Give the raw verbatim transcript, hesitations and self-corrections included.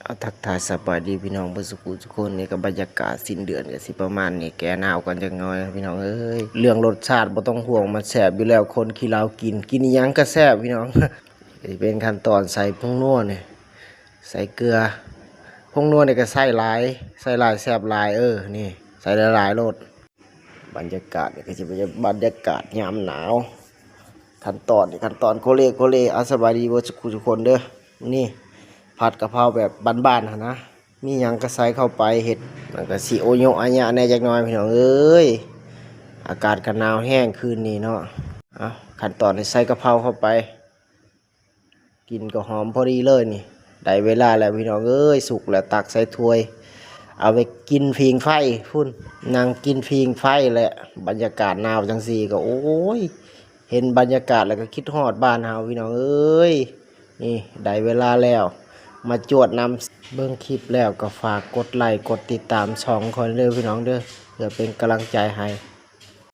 เอาทักทายสบายดีพี่น้องเบิดสุขุทุกคน นี่ก็บรรยากาศสิ้นเดือนก็สิประมาณนี้ แก้หนาวกันจักหน่อยพี่น้องเอ้ย เรื่องรสชาติบ่ต้องห่วง มันแซ่บอยู่แล้ว คนขี้เหล้ากิน กินอิหยังก็แซ่บพี่น้อง สิเป็นขั้นตอนใส่ผงนัวนี่ ใส่เกลือ ผงนัวนี่ก็ใส่หลาย ใส่หลายแซ่บหลาย เออ นี่ ใส่หลายๆโลด บรรยากาศนี่ก็สิเป็นบรรยากาศยามหนาว ขั้นตอนนี่ขั้นตอนโคเลโคเล เอาสบายดีเบิดสุขุทุกคนเด้อ นี่ ผัดกะเพราแบบบ้านๆหั่นนะ มีหยังก็ใส่เข้าไป เฮ็ด มันก็สิโอโยะอะยะแหน่จักหน่อยพี่น้องเอ้ย อากาศก็หนาวแฮงคืนนี้เนาะ เอา ขั้นตอนนี้ใส่กะเพราเข้าไป กลิ่นก็หอมพอดีเลยนี่ ได้เวลาแล้วพี่น้องเอ้ย สุกแล้วตักใส่ถ้วย เอาไปกินผิงไฟพุ้น นั่งกินผิงไฟแหละ บรรยากาศหนาวจังซี่ก็ โอ้ย เห็นบรรยากาศแล้วก็คิดฮอดบ้านเฮาพี่น้องเอ้ย นี่ได้เวลาแล้ว มาจวดนำ เบิ่งคลิปแล้วก็ฝากกดไลค์กดติดตามช่องข้อยเด้อพี่น้องเด้อ เพื่อเป็นกำลังใจให้